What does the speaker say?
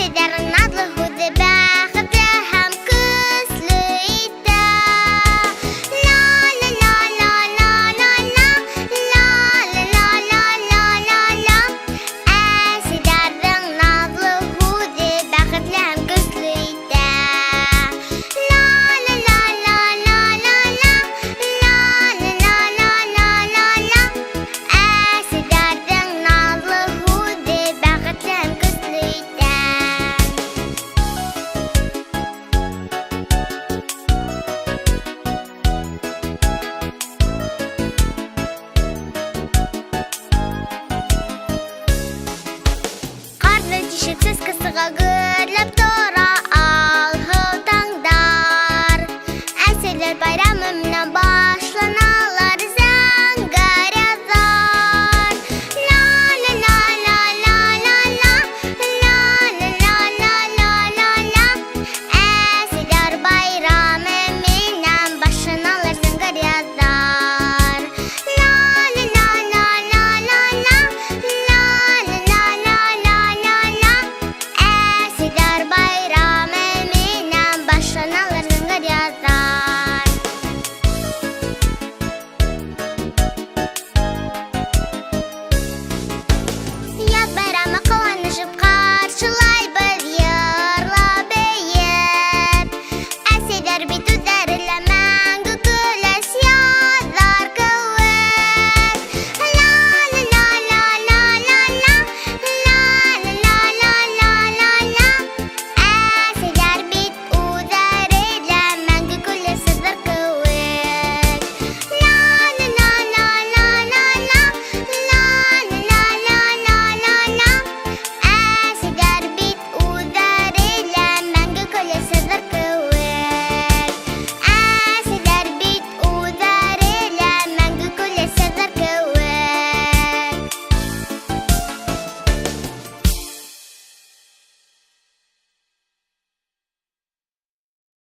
Сәйдәрнең надлы һүзе бәхетле һәм көчле итә. Ла ла ла ла ла ла ла ла ла ла ла ла ла. Ә Сәйдәрнең надлы һүзе бәхетле һәм көчле итә. Ла ла ла ла ла ла ла ла ла ла ла ла ла. Ә Сәйдәрнең надлы һүзе бәхетле һәм көчле итә. Карны тишексез кысыга гөрләп тора.